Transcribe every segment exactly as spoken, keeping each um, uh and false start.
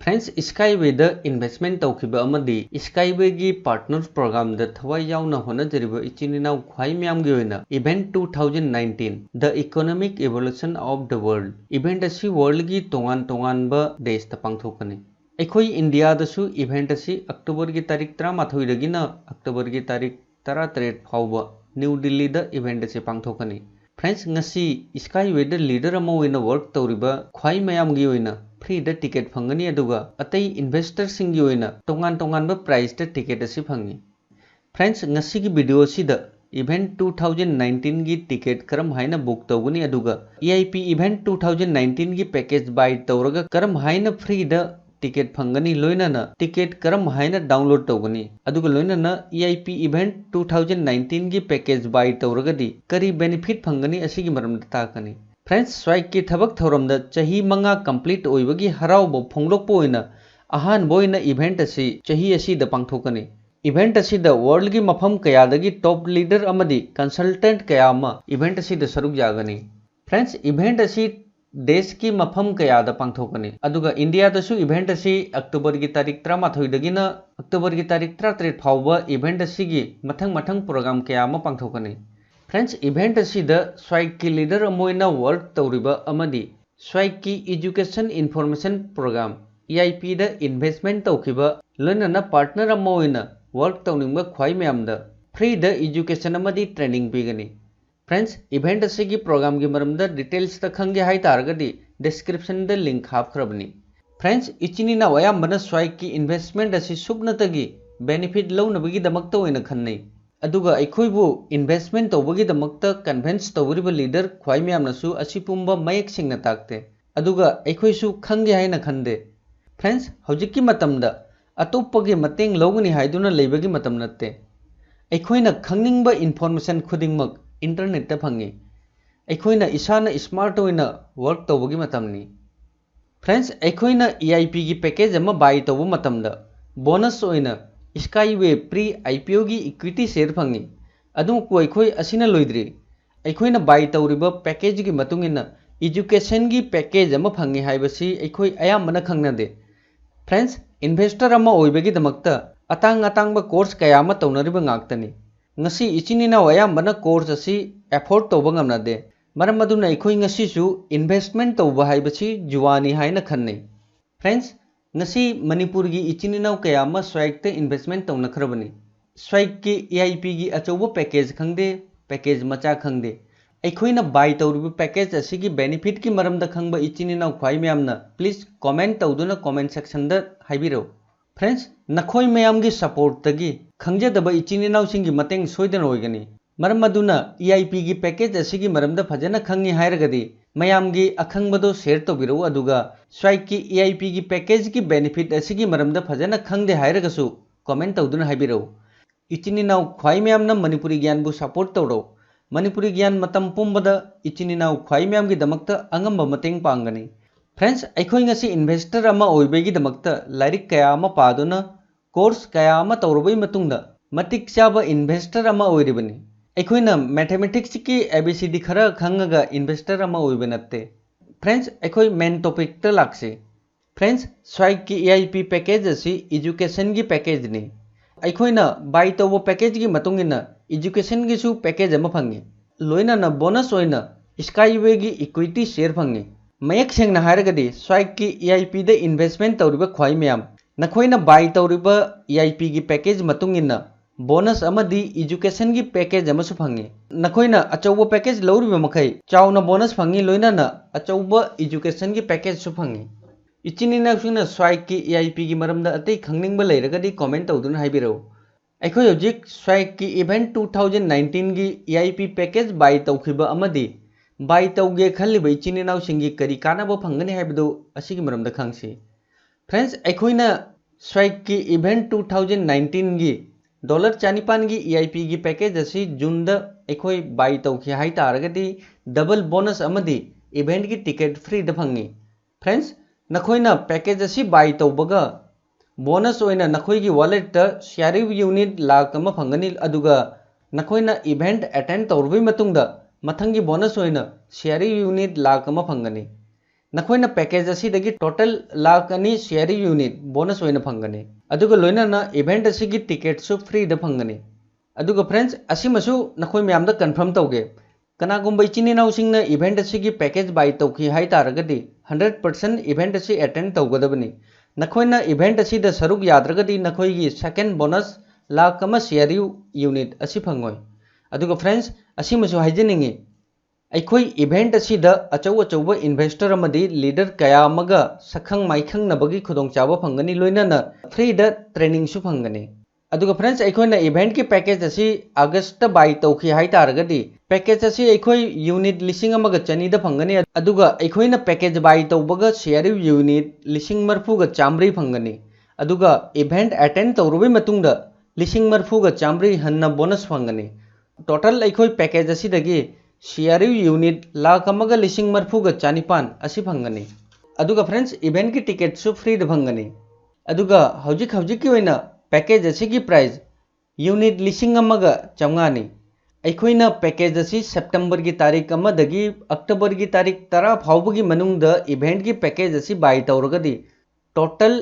Friends, Skyway ꯗ investment ꯇꯧꯈꯤꯕ ꯑꯃꯗꯤ Skyway ꯒꯤ partner program ꯗ ꯊꯋꯥꯏ ꯌꯥꯎꯅ ꯍꯣꯠꯅꯖꯔꯤꯕ ꯏꯆꯤꯟ ꯏꯅꯥꯎ ꯈ꯭ꯋꯥꯏ ꯃꯌꯥꯝꯒꯤ ꯑꯣꯏꯅ Event two thousand nineteen, The Economic Evolution of the World event ꯑꯁꯤ world ꯒꯤ ꯇꯣꯉꯥꯟ ꯇꯣꯉꯥꯟꯕ ꯗꯦꯁꯇ ꯄꯥꯡꯊꯣꯛꯀꯅꯤ꯫ ꯑꯩꯈꯣꯏ ꯏꯟꯗꯤꯌꯥꯗꯁꯨ event ꯑꯁꯤ October ꯒꯤ ꯇꯥꯔꯤꯛ ꯇꯔꯥꯃꯥꯊꯣꯏꯗꯒꯤꯅ October ꯒꯤ ꯇꯥꯔꯤꯛ ꯇꯔꯥꯇꯔꯦꯠ ꯐꯥꯎꯕ ꯅ꯭ꯌꯨ ꯗꯤꯜꯂꯤꯗ event ꯑꯁꯤ ꯄꯥꯡꯊꯣꯛꯀꯅꯤ꯫ Friends, ꯉꯁꯤ Skyway ꯗ leader ꯑꯃ ꯑꯣꯏꯅ work ꯇꯧꯔꯤꯕ ꯈ꯭ꯋꯥꯏ ꯃꯌꯥꯝꯒꯤ ꯑꯣꯏꯅ free ꯗ ticket ꯐꯪꯒꯅꯤ, ꯑꯗꯨꯒ ꯑꯇꯩ investor ꯁꯤꯡꯒꯤ ꯑꯣꯏꯅ ꯇꯣꯉꯥꯟ ꯇꯣꯉꯥꯟꯕ price ꯇ ticket ꯑꯁꯤ ꯐꯪꯏ꯫ Friends, ꯉꯁꯤꯒꯤ video ꯑꯁꯤꯗ Event two thousand nineteen ꯒꯤ ticket ꯀꯔꯝ ꯍꯥꯏꯅ book ꯇꯧꯒꯅꯤ, ꯑꯗꯨꯒ E I P Event two thousand nineteen ꯒꯤ package buy ꯇꯧꯔꯒ ꯀꯔꯝ ꯍꯥꯏꯅ free ꯗ ticket ꯐꯪꯒꯅꯤ, ꯂꯣꯏꯅꯅ ticket ꯀꯔꯝ ꯍꯥꯏꯅ download ꯇꯧꯒꯅꯤ, ꯑꯗꯨꯒ ꯂꯣꯏꯅꯅ E I P Event two thousand nineteen ꯒꯤ package buy ꯇꯧꯔꯒꯗꯤ ꯀꯔꯤ benefit ꯐꯪꯒꯅꯤ, ꯑꯁꯤꯒꯤ ꯃꯔꯝꯗ ꯇꯥꯛꯀꯅꯤ꯫ Friends, SWAG ꯀꯤ ꯊꯕꯛ ꯊꯧꯔꯝꯗ ꯆꯍꯤ ꯃꯉꯥ complete ꯑꯣꯏꯕꯒꯤ ꯍꯔꯥꯎꯕ ꯐꯣꯡꯗꯣꯛꯄ ꯑꯣꯏꯅ ꯑꯍꯥꯟꯕ ꯑꯣꯏꯅ event ꯑꯁꯤ ꯆꯍꯤ ꯑꯁꯤꯗ ꯄꯥꯡꯊꯣꯛꯀꯅꯤ꯫ Event ꯑꯁꯤꯗ world ꯒꯤ ꯃꯐꯝ ꯀꯌꯥꯗꯒꯤ top leader ꯑꯃꯗꯤ consultant ꯀꯌꯥ ꯑꯃ event ꯑꯁꯤꯗ ꯁꯔꯨꯛ ꯌꯥꯒꯅꯤ꯫ Friends, event ꯑꯁꯤ ꯗꯦꯁꯀꯤ ꯃꯐꯝ ꯀꯌꯥꯗ ꯄꯥꯡꯊꯣꯛꯀꯅꯤ, ꯑꯗꯨꯒ ꯏꯟꯗꯤꯌꯥꯗꯁꯨ event ꯑꯁꯤ October ꯒꯤ ꯇꯥꯔꯤꯛ ꯇꯔꯥꯃꯥꯊꯣꯏꯗꯒꯤꯅ October ꯒꯤ ꯇꯥꯔꯤꯛ ꯇꯔꯥꯇꯔꯦꯠ ꯐꯥꯎꯕ event ꯑꯁꯤꯒꯤ ꯃꯊꯪ ꯃꯊꯪ program ꯀꯌꯥ ꯑꯃ ꯄꯥꯡꯊꯣꯛꯀꯅꯤ꯫ Friends, event ꯑꯁꯤꯗ SWAG ꯀꯤ leader ꯑꯃ ꯑꯣꯏꯅ work ꯇꯧꯔꯤꯕ ꯑꯃꯗꯤ SWAG ꯀꯤ Education Information Program, E I P the investment ꯇꯧꯈꯤꯕ, ꯂꯣꯏꯅꯅ partner ꯑꯃ ꯑꯣꯏꯅ work ꯇꯧꯅꯤꯡꯕ ꯈ꯭ꯋꯥꯏ ꯃꯌꯥꯝꯗ free ꯗ education ꯑꯃꯗꯤ training ꯄꯤꯒꯅꯤ꯫ Friends, event ꯑꯁꯤꯒꯤ program ꯒꯤ ꯃꯔꯝꯗ details ꯇ ꯈꯪꯒꯦ ꯍꯥꯏ ꯇꯥꯔꯒꯗꯤ description ꯗ link ꯍꯥꯞꯈ꯭ꯔꯕꯅꯤ꯫ Friends, ꯏꯆꯤꯟ ꯏꯅꯥꯎ ꯑꯌꯥꯝꯕꯅ SWAG ꯀꯤ investment ꯑꯁꯤ ꯁꯨꯞꯅꯇꯒꯤ benefit ꯂꯧꯅꯕꯒꯤꯗꯃꯛꯇ ꯑꯣꯏꯅ ꯈꯟꯅꯩ, ꯑꯗꯨꯒ ꯑꯩꯈꯣꯏꯕꯨ investment ꯇꯧꯕꯒꯤꯗꯃꯛꯇ convince ꯇꯧꯔꯤꯕ leader ꯈ꯭ꯋꯥꯏ ꯃꯌꯥꯝꯅꯁꯨ ꯑꯁꯤ ꯄꯨꯝꯕ ꯃꯌꯦꯛ ꯁꯦꯡꯅ ꯇꯥꯛꯇꯦ, ꯑꯗꯨꯒ ꯑꯩꯈꯣꯏꯁꯨ ꯈꯪꯒꯦ ꯍꯥꯏꯅ ꯈꯟꯗꯦ꯫ Friends, ꯍꯧꯖꯤꯛꯀꯤ ꯃꯇꯝꯗ ꯑꯇꯣꯞꯄꯒꯤ ꯃꯇꯦꯡ ꯂꯧꯒꯅꯤ ꯍꯥꯏꯗꯨꯅ ꯂꯩꯕꯒꯤ ꯃꯇꯝ ꯅꯠꯇꯦ꯫ ꯑꯩꯈꯣꯏꯅ ꯈꯪꯅꯤꯡꯕ information ꯈꯨꯗꯤꯡꯃꯛ internet ꯇ ꯐꯪꯏ꯫ ꯑꯩꯈꯣꯏꯅ ꯏꯁꯥꯅ smart ꯑꯣꯏꯅ work ꯇꯧꯕꯒꯤ ꯃꯇꯝꯅꯤ꯫ Friends, ꯑꯩꯈꯣꯏꯅ E I P ꯒꯤ package ꯑꯃ buy ꯇꯧꯕ ꯃꯇꯝꯗ bonus ꯑꯣꯏꯅ Skyway pre I P O ꯒꯤ equity share ꯐꯪꯏ꯫ ꯑꯗꯨꯕꯨ ꯑꯩꯈꯣꯏ ꯑꯁꯤꯅ ꯂꯣꯏꯗ꯭ꯔꯤ꯫ ꯑꯩꯈꯣꯏꯅ buy ꯇꯧꯔꯤꯕ package ꯀꯤ ꯃꯇꯨꯡ ꯏꯟꯅ education ꯒꯤ package ꯑꯃ ꯐꯪꯏ ꯍꯥꯏꯕꯁꯤ ꯑꯩꯈꯣꯏ ꯑꯌꯥꯝꯕꯅ ꯈꯪꯅꯗꯦ꯫ Friends, investor ꯑꯃ ꯑꯣꯏꯕꯒꯤꯗꯃꯛꯇ ꯑꯇꯥꯡ ꯑꯇꯥꯡꯕ course ꯀꯌꯥ ꯑꯃ ꯇꯧꯅꯔꯤꯕ ꯉꯥꯛꯇꯅꯤ꯫ ꯉꯁꯤ ꯏꯆꯤꯟ ꯏꯅꯥꯎ ꯑꯌꯥꯝꯕꯅ course ꯑꯁꯤ afford ꯇꯧꯕ ꯉꯝꯅꯗꯦ꯫ ꯃꯔꯝ ꯑꯗꯨꯅ ꯑꯩꯈꯣꯏ ꯉꯁꯤꯁꯨ investment ꯇꯧꯕ ꯍꯥꯏꯕꯁꯤ ꯖꯨꯋꯥꯅꯤ ꯍꯥꯏꯅ ꯈꯟꯅꯩ꯫ Friends, ꯉꯁꯤ ꯃꯅꯤꯄꯨꯔꯒꯤ ꯏꯆꯤꯟ ꯏꯅꯥꯎ ꯀꯌꯥ ꯑꯃ Swike ꯇ investment ꯇꯧꯅꯈ꯭ꯔꯕꯅꯤ꯫ Swike ꯀꯤ E I P ꯒꯤ ꯑꯆꯧꯕ package ꯈꯪꯗꯦ, package ꯃꯆꯥ ꯈꯪꯗꯦ, ꯑꯩꯈꯣꯏꯅ buy ꯇꯧꯔꯤꯕ package ꯑꯁꯤꯒꯤ benefit ꯀꯤ ꯃꯔꯝꯗ ꯈꯪꯕ ꯏꯆꯤꯟ ꯏꯅꯥꯎ ꯈ꯭ꯋꯥꯏ ꯃꯌꯥꯝꯅ please comment ꯇꯧꯗꯨꯅ comment section ꯗ ꯍꯥꯏꯕꯤꯔꯛꯎ꯫ Friends, ꯅꯈꯣꯏ ꯃꯌꯥꯝꯒꯤ support ꯇꯒꯤ ꯈꯪꯖꯗꯕ ꯏꯆꯤꯟ ꯏꯅꯥꯎꯁꯤꯡꯒꯤ ꯃꯇꯦꯡ ꯁꯣꯏꯗꯅ ꯑꯣꯏꯒꯅꯤ꯫ ꯃꯔꯝ ꯑꯗꯨꯅ E I P ꯒꯤ package ꯑꯁꯤꯒꯤ ꯃꯔꯝꯗ ꯐꯖꯅ ꯈꯪꯉꯤ ꯍꯥꯏꯔꯒꯗꯤ ꯃꯌꯥꯝꯒꯤ ꯑꯈꯪꯕꯗꯣ share ꯇꯧꯕꯤꯔꯛꯎ, ꯑꯗꯨꯒ Swike ꯀꯤ E I P ꯒꯤ package ꯀꯤ benefit ꯑꯁꯤꯒꯤ ꯃꯔꯝꯗ ꯐꯖꯅ ꯈꯪꯗꯦ ꯍꯥꯏꯔꯒꯁꯨ comment ꯇꯧꯗꯨꯅ ꯍꯥꯏꯕꯤꯔꯛꯎ꯫ ꯏꯆꯤꯟ ꯏꯅꯥꯎ ꯈ꯭ꯋꯥꯏ ꯃꯌꯥꯝꯅ ꯃꯅꯤꯄꯨꯔꯤ ꯒ꯭ꯌꯥꯟꯕꯨ support ꯇꯧꯔꯣ꯫ ꯃꯅꯤꯄꯨꯔꯤ ꯒ꯭ꯌꯥꯟ ꯃꯇꯝ ꯄꯨꯝꯕꯗ ꯏꯆꯤꯟ ꯏꯅꯥꯎ ꯈ꯭ꯋꯥꯏ ꯃꯌꯥꯝꯒꯤꯗꯃꯛꯇ ꯑꯉꯝꯕ ꯃꯇꯦꯡ ꯄꯥꯡꯒꯅꯤ꯫ Friends, ꯑꯩꯈꯣꯏ ꯉꯁꯤ investor ꯑꯃ ꯑꯣꯏꯕꯒꯤꯗꯃꯛꯇ ꯂꯥꯏꯔꯤꯛ ꯀꯌꯥ ꯑꯃ ꯄꯥꯗꯨꯅ, course ꯀꯌꯥ ꯑꯃ ꯇꯧꯔꯕꯒꯤ ꯃꯇꯨꯡꯗ ꯃꯇꯤꯛ ꯆꯥꯕ investor ꯑꯃ ꯑꯣꯏꯔꯤꯕꯅꯤ꯫ ꯑꯩꯈꯣꯏꯅ mathematics ꯀꯤ A B C D ꯈꯔ ꯈꯪꯉꯒ investor ꯑꯃ ꯑꯣꯏꯕ ꯅꯠꯇꯦ꯫ Friends, ꯑꯩꯈꯣꯏ main topic ꯇ ꯂꯥꯛꯁꯤ꯫ Friends, Swike ꯀꯤ E I P package ꯑꯁꯤ education ꯒꯤ package ꯅꯤ꯫ ꯑꯩꯈꯣꯏꯅ buy ꯇꯧꯕ package ꯒꯤ ꯃꯇꯨꯡ ꯏꯟꯅ education ꯒꯤꯁꯨ package ꯑꯃ ꯐꯪꯉꯤ꯫ ꯂꯣꯏꯅꯅ bonus ꯑꯣꯏꯅ Skyway ꯒꯤ equity share ꯐꯪꯉꯤ꯫ ꯃꯌꯦꯛ ꯁꯦꯡꯅ ꯍꯥꯏꯔꯒꯗꯤ, Swike ꯀꯤ E I P the investment ꯇꯧꯔꯤꯕ ꯈ꯭ꯋꯥꯏ ꯃꯌꯥꯝ, ꯅꯈꯣꯏꯅ buy ꯇꯧꯔꯤꯕ E I P ꯒꯤ package ꯃꯇꯨꯡ ꯏꯟꯅ bonus ꯑꯃꯗꯤ education ꯒꯤ package ꯑꯃꯁꯨ ꯐꯪꯉꯤ꯫ ꯅꯈꯣꯏꯅ ꯑꯆꯧꯕ package ꯂꯧꯔꯤꯕ ꯃꯈꯩ ꯆꯥꯎꯅ bonus ꯐꯪꯉꯤ, ꯂꯣꯏꯅꯅ ꯑꯆꯧꯕ education ꯒꯤ package ꯁꯨ ꯐꯪꯉꯤ꯫ ꯏꯆꯤꯟ ꯏꯅꯥꯎꯁꯤꯡꯅ Swike ꯀꯤ E I P ꯒꯤ ꯃꯔꯝꯗ ꯑꯇꯩ ꯈꯪꯅꯤꯡꯕ ꯂꯩꯔꯒꯗꯤ comment ꯇꯧꯗꯨꯅ ꯍꯥꯏꯕꯤꯔꯛꯎ꯫ ꯑꯩꯈꯣꯏ ꯍꯧꯖꯤꯛ Swike ꯀꯤ event two thousand nineteen ꯒꯤ E I P package buy ꯇꯧꯈꯤꯕ ꯑꯃꯗꯤ buy ꯇꯧꯒꯦ ꯈꯜꯂꯤꯕ ꯏꯆꯤꯟ ꯏꯅꯥꯎꯁꯤꯡꯒꯤ ꯀꯔꯤ ꯀꯥꯟꯅꯕ ꯐꯪꯒꯅꯤ ꯍꯥꯏꯕꯗꯨ ꯑꯁꯤꯒꯤ ꯃꯔꯝꯗ ꯈꯪꯁꯤ꯫ Friends, ꯑꯩꯈꯣꯏꯅ Swike ꯀꯤ event two thousand nineteen ꯒꯤ dollar ꯆꯅꯤꯄꯥꯟꯒꯤ E I P ꯒꯤ package ꯑꯁꯤ June ꯗ ꯑꯩꯈꯣꯏ buy ꯇꯧꯈꯤ ꯍꯥꯏ ꯇꯥꯔꯒꯗꯤ double bonus ꯑꯃꯗꯤ event ꯀꯤ ticket free ꯗ ꯐꯪꯉꯤ꯫ Friends, ꯅꯈꯣꯏꯅ package ꯑꯁꯤ buy ꯇꯧꯕꯒ bonus ꯑꯣꯏꯅ ꯅꯈꯣꯏꯒꯤ wallet ꯇ C R U unit lakh ꯑꯃ ꯐꯪꯒꯅꯤ, ꯑꯗꯨꯒ ꯅꯈꯣꯏꯅ event attend ꯇꯧꯔꯕꯒꯤ ꯃꯇꯨꯡꯗ ꯃꯊꯪꯒꯤ bonus ꯑꯣꯏꯅ C R U unit lakh ꯑꯃ ꯐꯪꯒꯅꯤ꯫ ꯅꯈꯣꯏꯅ package ꯑꯁꯤꯗꯒꯤ total ꯂꯥꯈ ꯑꯅꯤ ꯁꯤꯌꯥꯔꯤ ꯌꯨꯅꯤꯠ ꯕꯣꯅꯁ ꯑꯣꯏꯅ ꯐꯪꯒꯅꯤ꯫ ꯑꯗꯨꯒ ꯂꯣꯏꯅꯅ event ꯑꯁꯤꯒꯤ ꯇꯤꯀꯦꯠꯁꯨ ꯐ꯭ꯔꯤꯗ ꯐꯪꯒꯅꯤ꯫ ꯑꯗꯨꯒ friends, ꯑꯁꯤꯃꯁꯨ ꯅꯈꯣꯏ ꯃꯌꯥꯝꯗ ꯀꯟꯐꯥꯔꯝ ꯇꯧꯒꯦ꯫ ꯀꯅꯥꯒꯨꯝꯕ ꯏꯆꯤꯟ ꯏꯅꯥꯎꯁꯤꯡꯅ event ꯑꯁꯤꯒꯤ package buy ꯇꯧꯈꯤ ꯍꯥꯏ ꯇꯥꯔꯒꯗꯤ, hundred percent event ꯑꯁꯤ attend ꯇꯧꯒꯗꯕꯅꯤ꯫ ꯅꯈꯣꯏꯅ event ꯑꯁꯤꯗ ꯁꯔꯨꯛ ꯌꯥꯗ꯭ꯔꯒꯗꯤ ꯅꯈꯣꯏꯒꯤ second bonus ꯂꯥꯈ ꯑꯃ ꯁꯤꯌꯥꯔꯤ ꯌꯨꯅꯤꯠ ꯑꯁꯤ ꯐꯪꯉꯣꯏ꯫ ꯑꯗꯨꯒ friends, ꯑꯁꯤꯃꯁꯨ ꯍꯥꯏꯖꯅꯤꯡꯉꯤ, ꯑꯩꯈꯣꯏ event ꯑꯁꯤꯗ ꯑꯆꯧ ꯑꯆꯧꯕ investor ꯑꯃꯗꯤ leader ꯀꯌꯥ ꯑꯃꯒ ꯁꯛꯈꯪ ꯃꯥꯏꯈꯪꯅꯕꯒꯤ ꯈꯨꯗꯣꯡꯆꯥꯕ ꯐꯪꯒꯅꯤ, ꯂꯣꯏꯅꯅ ꯐ꯭ꯔꯤꯗ ꯇ꯭ꯔꯦꯅꯤꯡꯁꯨ ꯐꯪꯒꯅꯤ꯫ ꯑꯗꯨꯒ friends, ꯑꯩꯈꯣꯏꯅ eventꯀꯤ package ꯑꯁꯤ Augustꯇ buy ꯇꯧꯈꯤ ꯍꯥꯏ ꯇꯥꯔꯒꯗꯤ, package ꯑꯁꯤ ꯑꯩꯈꯣꯏ ꯌꯨꯅꯤꯠ ꯂꯤꯁꯤꯡ ꯑꯃꯒ ꯆꯅꯤꯗ ꯐꯪꯒꯅꯤ꯫ ꯑꯗꯨꯒ ꯑꯩꯈꯣꯏꯅ package buy ꯇꯧꯕꯒ ꯁꯤꯌꯥꯔꯤ ꯌꯨꯅꯤꯠ ꯂꯤꯁꯤꯡ ꯃꯔꯤꯐꯨꯒ ꯆꯥꯝꯃꯔꯤ ꯐꯪꯒꯅꯤ꯫ ꯑꯗꯨꯒ event attend ꯇꯧꯔꯨꯕꯒꯤ ꯃꯇꯨꯡꯗ ꯂꯤꯁꯤꯡ ꯃꯔꯤꯐꯨꯒ ꯆꯥꯝꯃꯔꯤ ꯍꯟꯅ ꯕꯣꯅꯁ ꯐꯪꯒꯅꯤ꯫ Total ꯑꯩꯈꯣꯏ package ꯑꯁꯤꯗꯒꯤ ꯁꯤꯌꯥꯔꯤ ꯌꯨꯅꯤꯠ ꯂꯥꯈ ꯑꯃꯒ ꯂꯤꯁꯤꯡ ꯃꯔꯤꯐꯨꯒ ꯆꯥꯅꯤꯄꯥꯟ ꯑꯁꯤ ꯐꯪꯒꯅꯤ꯫ ꯑꯗꯨꯒ friends, eventꯀꯤ ꯇꯤꯀꯦꯠꯁꯨ ꯐ꯭ꯔꯤꯗ ꯐꯪꯒꯅꯤ꯫ ꯑꯗꯨꯒ ꯍꯧꯖꯤꯛ ꯍꯧꯖꯤꯛꯀꯤ ꯑꯣꯏꯅ package ꯑꯁꯤꯒꯤ price ꯌꯨꯅꯤꯠ ꯂꯤꯁꯤꯡ ꯑꯃꯒ ꯆꯥꯝꯃꯉꯥꯅꯤ꯫ ꯑꯩꯈꯣꯏꯅ package ꯑꯁꯤ Septemberꯒꯤ ꯇꯥꯔꯤꯛ ꯑꯃꯗꯒꯤ Octoberꯒꯤ ꯇꯥꯔꯤꯛ ꯇꯔꯥ ꯐꯥꯎꯕꯒꯤ ꯃꯅꯨꯡꯗ eventꯀꯤ package ꯑꯁꯤ buy ꯇꯧꯔꯒꯗꯤ, total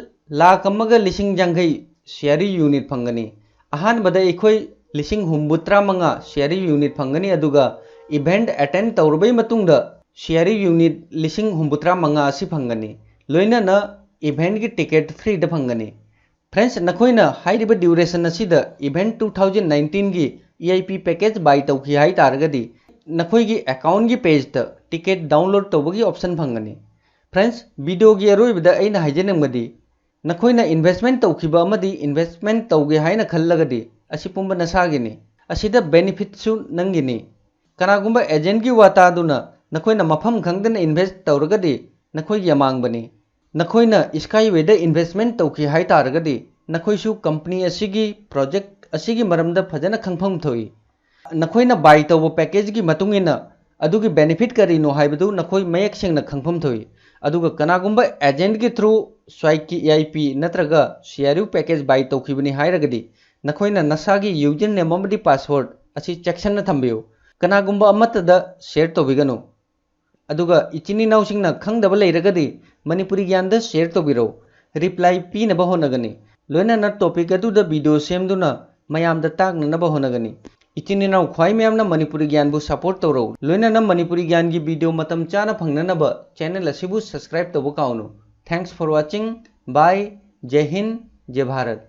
ꯂꯥꯈ ꯑꯃꯒ ꯂꯤꯁꯤꯡ ꯌꯥꯡꯈꯩ ꯁꯤꯌꯥꯔꯤ ꯌꯨꯅꯤꯠ ꯐꯪꯒꯅꯤ꯫ ꯑꯍꯥꯟꯕꯗ ꯑꯩꯈꯣꯏ ꯂꯤꯁꯤꯡ ꯍꯨꯝꯐꯨꯇꯔꯥ ꯃꯉꯥ ꯁꯤꯌꯥꯔꯤ ꯌꯨꯅꯤꯠ ꯐꯪꯒꯅꯤ, ꯑꯗꯨꯒ event attend ꯇꯧꯔꯕꯒꯤ ꯃꯇꯨꯡꯗ ꯁꯤꯌꯥꯔꯤ ꯌꯨꯅꯤꯠ ꯂꯤꯁꯤꯡ ꯍꯨꯝꯐꯨꯇꯔꯥ ꯃꯉꯥ ꯑꯁꯤ ꯐꯪꯒꯅꯤ꯫ ꯂꯣꯏꯅꯅ eventꯀꯤ ꯇꯤꯀꯦꯠ ꯐ꯭ꯔꯤꯗ ꯐꯪꯒꯅꯤ꯫ Friends, ꯅꯈꯣꯏꯅ ꯍꯥꯏꯔꯤꯕ duration ꯑꯁꯤꯗ event two thousand nineteenꯒꯤ E I P package buy ꯇꯧꯈꯤ ꯍꯥꯏ ꯇꯥꯔꯒꯗꯤ, ꯅꯈꯣꯏꯒꯤ accountꯀꯤ pageꯇ ꯇꯤꯀꯦꯠ download ꯇꯧꯕꯒꯤ option ꯐꯪꯒꯅꯤ꯫ Friends, videoꯒꯤ ꯑꯔꯣꯏꯕꯗ ꯑꯩꯅ ꯍꯥꯏꯖꯅꯤꯡꯕꯗꯤ, ꯅꯈꯣꯏꯅ investment ꯇꯧꯈꯤꯕ ꯑꯃꯗꯤ investment ꯇꯧꯒꯦ ꯍꯥꯏꯅ ꯈꯜꯂꯒꯗꯤ, ꯑꯁꯤ ꯄꯨꯝꯕ ꯅꯁꯥꯒꯤꯅꯤ꯫ ꯑꯁꯤꯗ benefitꯁꯨ ꯅꯪꯒꯤꯅꯤ꯫ ꯀꯅꯥꯒꯨꯝꯕ agentꯀꯤ ꯋꯥ ꯇꯥꯗꯨꯅ ꯅꯈꯣꯏꯅ ꯃꯐꯝ ꯈꯪꯗꯅ invest ꯇꯧꯔꯒꯗꯤ, ꯅꯈꯣꯏꯒꯤ ꯑꯃꯥꯡꯕꯅꯤ꯫ ꯅꯈꯣꯏꯅ Skywayꯗ investment ꯇꯧꯈꯤ ꯍꯥꯏ ꯇꯥꯔꯒꯗꯤ, ꯅꯈꯣꯏꯁꯨ company ꯑꯁꯤꯒꯤ project ꯑꯁꯤꯒꯤ ꯃꯔꯝꯗ ꯐꯖꯅ ꯈꯪꯐꯝ ꯊꯣꯛꯏ꯫ ꯅꯈꯣꯏꯅ buy ꯇꯧꯕ packageꯀꯤ ꯃꯇꯨꯡ ꯏꯟꯅ ꯑꯗꯨꯒꯤ benefit ꯀꯔꯤꯅꯣ ꯍꯥꯏꯕꯗꯨ ꯅꯈꯣꯏ ꯃꯌꯦꯛ ꯁꯦꯡꯅ ꯈꯪꯐꯝ ꯊꯣꯛꯏ꯫ ꯑꯗꯨꯒ ꯀꯅꯥꯒꯨꯝꯕ agentꯀꯤ through Swikeꯀꯤ E I P ꯅꯠꯇ꯭ꯔꯒ C R U package buy ꯇꯧꯈꯤꯕꯅꯤ ꯍꯥꯏꯔꯒꯗꯤ, ꯅꯈꯣꯏꯅ ꯅꯁꯥꯒꯤ username ꯑꯃꯗꯤ password ꯑꯁꯤ ꯆꯦꯛꯁꯤꯟꯅ ꯊꯝꯕꯤꯌꯨ꯫ ꯀꯅꯥꯒꯨꯝꯕ ꯑꯃꯠꯇꯗ share ꯇꯧꯕꯤꯒꯅꯨ꯫ ꯑꯗꯨꯒ ꯏꯆꯤꯟ ꯏꯅꯥꯎꯁꯤꯡꯅ ꯈꯪꯗꯕ ꯂꯩꯔꯒꯗꯤ ꯃꯅꯤꯄꯨꯔꯤ ꯒ꯭ꯌꯥꯟꯗ share ꯇꯧꯕꯤꯔꯧ꯫ Reply ꯄꯤꯅꯕ ꯍꯣꯠꯅꯒꯅꯤ꯫ ꯂꯣꯏꯅꯅ topic ꯑꯗꯨꯗ video ꯁꯦꯝꯗꯨꯅ ꯃꯌꯥꯝꯗ ꯇꯥꯛꯅꯅꯕ ꯍꯣꯠꯅꯒꯅꯤ꯫ ꯏꯆꯤꯟ ꯏꯅꯥꯎ ꯈ꯭ꯋꯥꯏ ꯃꯌꯥꯝꯅ ꯃꯅꯤꯄꯨꯔꯤ ꯒ꯭ꯌꯥꯟꯕꯨ support ꯇꯧꯔꯧ꯫ ꯂꯣꯏꯅꯅ ꯃꯅꯤꯄꯨꯔꯤ ꯒ꯭ꯌꯥꯟꯒꯤ video ꯃꯇꯝ ꯆꯥꯅ ꯐꯪꯅꯅꯕ channel ꯑꯁꯤꯕꯨ subscribe ꯇꯧꯕ ꯀꯥꯎꯅꯨ꯫ Thanks for watching. Bye. ꯖꯩ Hind, ꯖꯩ Bharat.